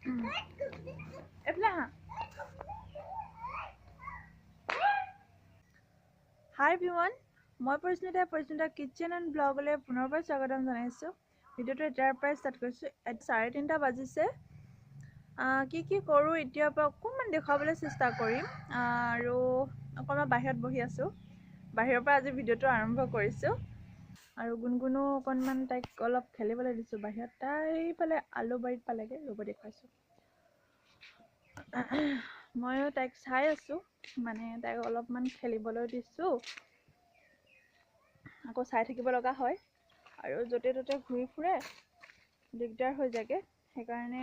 এইফালে আহা। হাই এভৰিৱান, মই পৰিস্মিতা, পৰিস্মিতা কিটচেন এণ্ড ব্লগলৈ পুনৰবাৰ স্বাগতম জনাইছোঁ। ভিডিঅ'টো এতিয়াৰ পৰাই ষ্টাৰ্ট কৰিছোঁ। 3:30 বাজিছে। কি কি কৰোঁ এতিয়াৰ পৰা অকণমান দেখুৱাবলৈ চেষ্টা কৰিম। আৰু অকণমান বাহিৰত বহি আছোঁ, বাহিৰৰ পৰা আজি ভিডিঅ'টো আৰম্ভ কৰিছোঁ। আৰু গুণগুণো অকণমান তাইক অলপ খেলিবলৈ দিছোঁ বাহিৰত। তাই এইফালে আলুবাৰীত পালেগৈ, ৰ'ব দেখুৱাইছোঁ। ময়ো তাইক চাই আছোঁ, মানে তাইক অলপমান খেলিবলৈ দিছোঁ, আকৌ চাই থাকিব লগা হয়। আৰু য'তে ত'তে ঘূৰি ফুৰে, দিগদাৰ হৈ যায়গৈ, সেইকাৰণে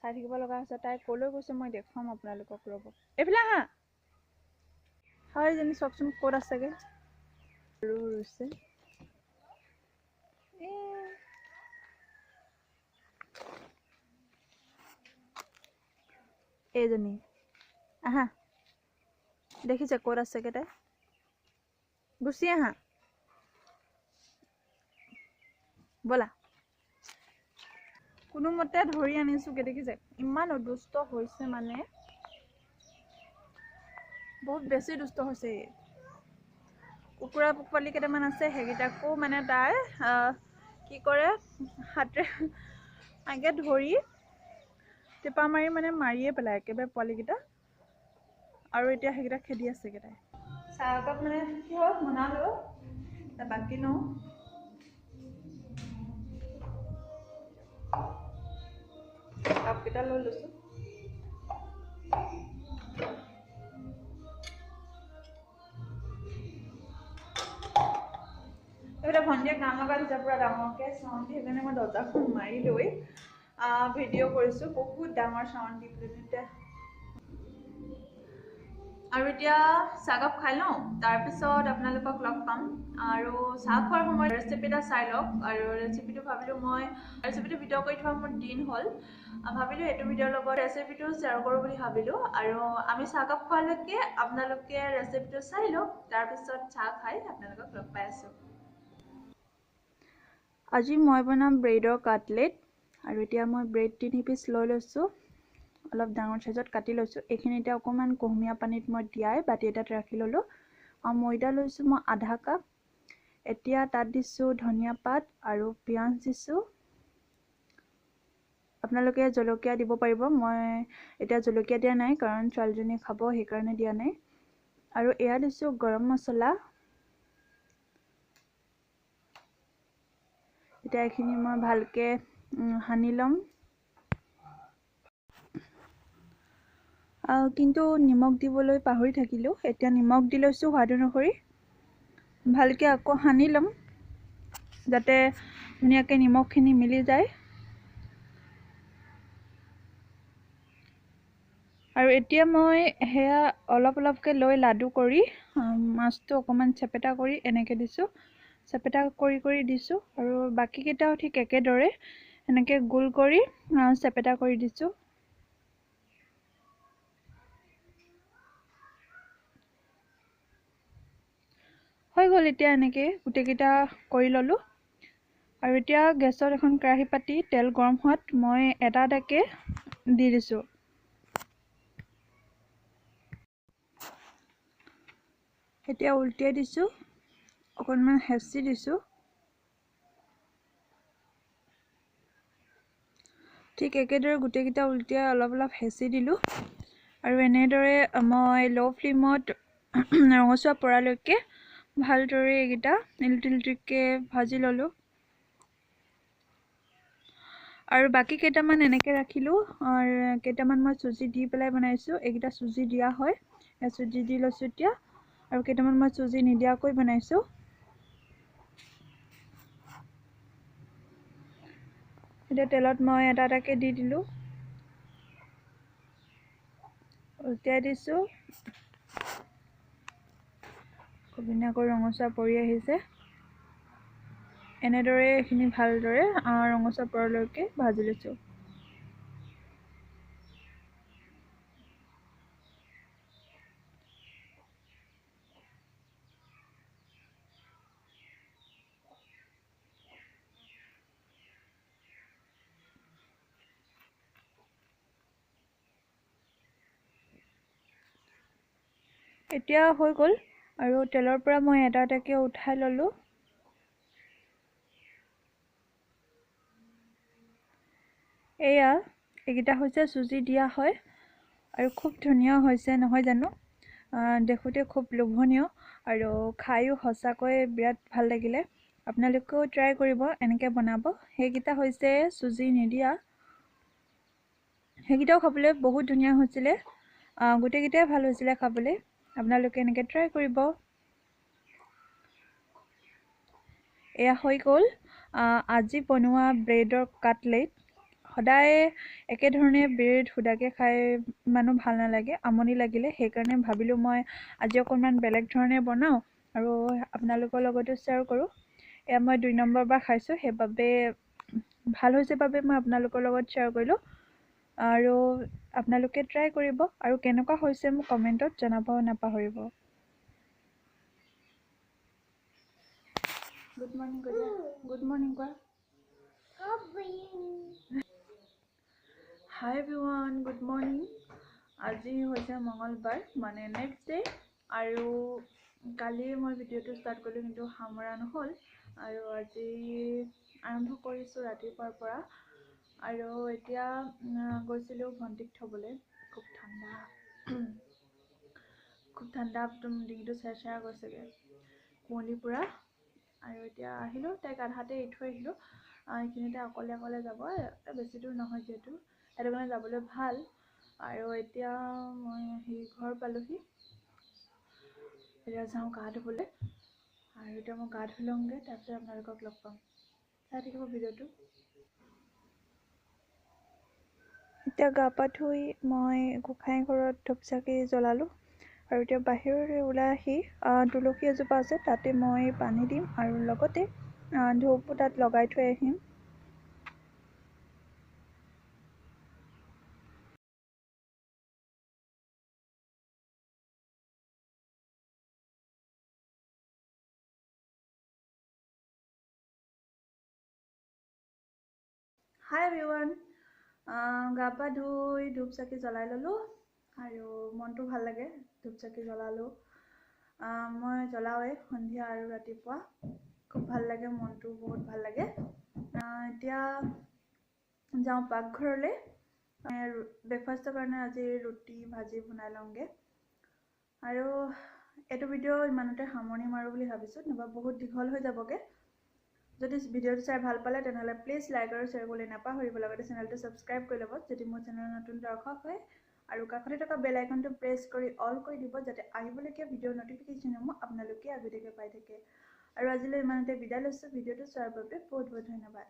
চাই থাকিব লগা হৈছে। তাই ক'লৈ গৈছে মই দেখুৱাম আপোনালোকক, ৰ'ব। এইফালে আহা। হয় জানি চাওকচোন ক'ত আছেগৈ। আৰু ৰুইছে। এইজনী আহা, দেখিছে ক'ত আছেগৈ তাই। গুচি আহা, ব'লা। কোনোমতে ধৰি আনিছোগৈ, দেখিছে ইমান দুষ্ট হৈছে, মানে বহুত বেছি দুষ্ট হৈছে। কুকুৰা পোৱালি কেইটামান আছে, সেইকেইটাকো মানে তাই কি কৰে, হাতেৰে আগে ধৰি টেপা মাৰি মানে মাৰিয়ে পেলায় একেবাৰে পোৱালিকেইটা। আৰু এতিয়া সেইকেইটা খেদি আছেগৈ তাই। চাহ একাপ মানে কি হ'ল বনালোঁ, বাকী লওঁ। কাপকেইটা লৈ লৈছোঁ। এইফালে ভণ্টিয়ে গান লগাই দিছে পূৰা ডাঙৰকৈ চাউণ্ড দি, সেইকাৰণে মই দৰ্জাখন মাৰি লৈ ভিডিঅ' কৰিছোঁ। বহুত ডাঙৰ চাউণ্ড দি পেলাই তেতিয়া। আৰু এতিয়া চাহকাপ খাই লওঁ, তাৰপিছত আপোনালোকক লগ পাম। আৰু চাহ খোৱাৰ সময়ত ৰেচিপি এটা চাই লওক। আৰু ৰেচিপিটো ভাবিলোঁ মই ৰেচিপিটো ভিডিঅ' কৰি থোৱা মোৰ দিন হ'ল, ভাবিলোঁ এইটো ভিডিঅ'ৰ লগত ৰেচিপিটো শ্বেয়াৰ কৰোঁ বুলি ভাবিলোঁ। আৰু আমি চাহকাপ খোৱালৈকে আপোনালোকে ৰেচিপিটো চাই লওক, তাৰপিছত চাহ খাই আপোনালোকক লগ পাই আছোঁ। আজি মই বনাম ব্ৰেডৰ কাটলেট। আৰু এতিয়া মই ব্ৰেড 3 পিচ লৈ লৈছোঁ, অলপ ডাঙৰ চাইজত কাটি লৈছোঁ। এইখিনি এতিয়া অকণমান কুহুমীয়া পানীত মই তিয়াই বাতি এটাত ৰাখি ল'লোঁ। আৰু ময়দা লৈছোঁ মই আধা কাপ। এতিয়া তাত দিছোঁ ধনিয়া পাত আৰু পিঁয়াজ দিছোঁ। আপোনালোকে জলকীয়া দিব পাৰিব, মই এতিয়া জলকীয়া দিয়া নাই কাৰণ ছোৱালীজনীয়ে খাব, সেইকাৰণে দিয়া নাই। আৰু এয়া দিছোঁ গৰম মছলা। এতিয়া এইখিনি মই ভালকৈ সানি ল'ম। কিন্তু নিমখ দিবলৈ পাহৰি থাকিলোঁ, এতিয়া নিমখ দি লৈছোঁ সোৱাদ অনুসৰি। ভালকৈ আকৌ সানি ল'ম যাতে ধুনীয়াকৈ নিমখখিনি মিলি যায়। আৰু এতিয়া মই সেয়া অলপ অলপকৈ লৈ লাডু কৰি মাছটো অকণমান চেপেটা কৰি এনেকৈ দিছোঁ, চেপেটা কৰি কৰি দিছোঁ। আৰু বাকীকেইটাও ঠিক একেদৰে এনেকৈ গোল কৰি চেপেটা কৰি দিছোঁ। হৈ গ'ল, এতিয়া এনেকৈ গোটেইকেইটা কৰি ল'লোঁ। আৰু এতিয়া গেছত এখন কেৰাহী পাতি তেল গৰম হোৱাত মই এটা এটাকৈ দি দিছোঁ। এতিয়া উলটিয়াই দিছোঁ, অকণমান হেঁচি দিছোঁ। ঠিক একেদৰে গোটেইকেইটা উলটিয়াই অলপ অলপ হেঁচি দিলোঁ। আৰু এনেদৰে মই ল' ফ্লেমত ৰঙচুৱা পৰালৈকে ভালদৰে এইকেইটা ইলুটি ইলুটিকৈ ভাজি ল'লোঁ। আৰু বাকী কেইটামান এনেকৈ ৰাখিলোঁ। আৰু কেইটামান মই চুজি দি পেলাই বনাইছোঁ, এইকেইটা চুজি দিয়া হয়, চুজি দি লৈছোঁ এতিয়া। আৰু কেইটামান মই চুজি নিদিয়াকৈ বনাইছোঁ। এতিয়া তেলত মই এটা এটাকৈ দি দিলোঁ, উলটিয়াই দিছোঁ। খুব ধুনীয়াকৈ ৰঙচুৱা পৰি আহিছে। এনেদৰে এইখিনি ভালদৰে ৰঙচুৱা পৰালৈকে ভাজি লৈছোঁ। এতিয়া হৈ গ'ল আৰু তেলৰ পৰা মই এটা এটাকৈ উঠাই ল'লোঁ। এয়া এইকেইটা হৈছে চুজি দিয়া হয় আৰু খুব ধুনীয়া হৈছে নহয় জানো? দেখোঁতে খুব লোভনীয় আৰু খায়ো সঁচাকৈ বিৰাট ভাল লাগিলে। আপোনালোকেও ট্ৰাই কৰিব এনেকৈ বনাব। সেইকেইটা হৈছে চুজি নিদিয়া, সেইকেইটাও খাবলৈ বহুত ধুনীয়া হৈছিলে। গোটেইকেইটাই ভাল হৈছিলে খাবলৈ। আপোনালোকে এনেকৈ ট্ৰাই কৰিব। এয়া হৈ গ'ল আজি বনোৱা ব্ৰেডৰ কাটলেট। সদায় একেধৰণে ব্ৰেড সুদাকৈ খাই ইমানো ভাল নালাগে, আমনি লাগিলে। সেইকাৰণে ভাবিলোঁ মই আজি অকণমান বেলেগ ধৰণে বনাওঁ আৰু আপোনালোকৰ লগতো শ্বেয়াৰ কৰোঁ। এয়া মই 2 নম্বৰ বাৰ খাইছোঁ, সেইবাবে ভাল হৈছে বাবে মই আপোনালোকৰ লগত শ্বেয়াৰ কৰিলোঁ। আৰু আপোনালোকে ট্ৰাই কৰিব আৰু কেনেকুৱা হৈছে মোক কমেণ্টত জনাব নাপাহৰিব। গুড মৰ্ণিং কোৱা, গুড মৰ্ণিং কোৱা। হাই এভৰিৱান, গুড মৰ্ণিং। আজি হৈছে মঙলবাৰ, মানে নেক্সট ডে। আৰু কালি মই ভিডিঅ'টো ষ্টাৰ্ট কৰিলোঁ কিন্তু সামৰা নহ'ল আৰু আজি আৰম্ভ কৰিছোঁ ৰাতিপুৱাৰ পৰা। আৰু এতিয়া গৈছিলোঁ ভণ্টিক থ'বলৈ। খুব ঠাণ্ডা, খুব ঠাণ্ডা, একদম ডিঙিটো চেৰ চেৰাই গৈছেগৈ কুঁৱলী পূৰা। আৰু এতিয়া আহিলোঁ, তাইক আধাতে এৰি থৈ আহিলোঁ। এইখিনিতে অকলে অকলে যাব, বেছি দূৰ নহয় যিহেতু, সেইটো কাৰণে যাবলৈ ভাল। আৰু এতিয়া মই আহি ঘৰ পালোহি। এতিয়া যাওঁ গা ধুবলৈ আৰু এতিয়া মই গা ধুই লওঁগৈ, তাৰপিছত আপোনালোকক লগ পাম। চাই থাকিব ভিডিঅ'টো। এতিয়া গা পা ধুই মই গোঁসাই ঘৰত ধূপ চাকি জ্বলালোঁ আৰু এতিয়া বাহিৰলৈ ওলাই আহি তুলসী এজোপা আছে তাতে মই পানী দিম আৰু লগতে ধূপো তাত লগাই থৈ আহিম। হাই এভৰিৱান, গা পা ধুই ধূপ চাকি জ্বলাই ল'লোঁ আৰু মনটো ভাল লাগে ধূপ চাকি জ্বলালোঁ। মই জ্বলাওঁৱেই সন্ধিয়া আৰু ৰাতিপুৱা, খুব ভাল লাগে, মনটো বহুত ভাল লাগে। এতিয়া যাওঁ পাকঘৰলৈ। ব্ৰেকফাষ্টৰ কাৰণে আজি ৰুটি ভাজি বনাই লওঁগৈ। আৰু এইটো ভিডিঅ' ইমানতে সামৰণি মাৰোঁ বুলি ভাবিছোঁ, নহ'বা বহুত দীঘল হৈ যাবগৈ। যদি ভিডিঅ'টো চাই ভাল পালে তেনেহ'লে প্লিজ লাইক আৰু শ্বেয়াৰ কৰিবলৈ নাপাহৰিব, লগতে চেনেলটো ছাবস্ক্ৰাইব কৰি ল'ব যদি মোৰ চেনেলৰ নতুন দৰ্শক হয়। আৰু কাষতে থকা বেল আইকনটো প্ৰেছ কৰি অল কৰি দিব যাতে আহিবলগীয়া ভিডিঅ'ৰ ন'টিফিকেশ্যনসমূহ আপোনালোকে আগতীয়াকৈ পাই থাকে। আৰু আজিলৈ ইমানতে বিদায় লৈছোঁ। ভিডিঅ'টো চোৱাৰ বাবে বহুত বহুত ধন্যবাদ।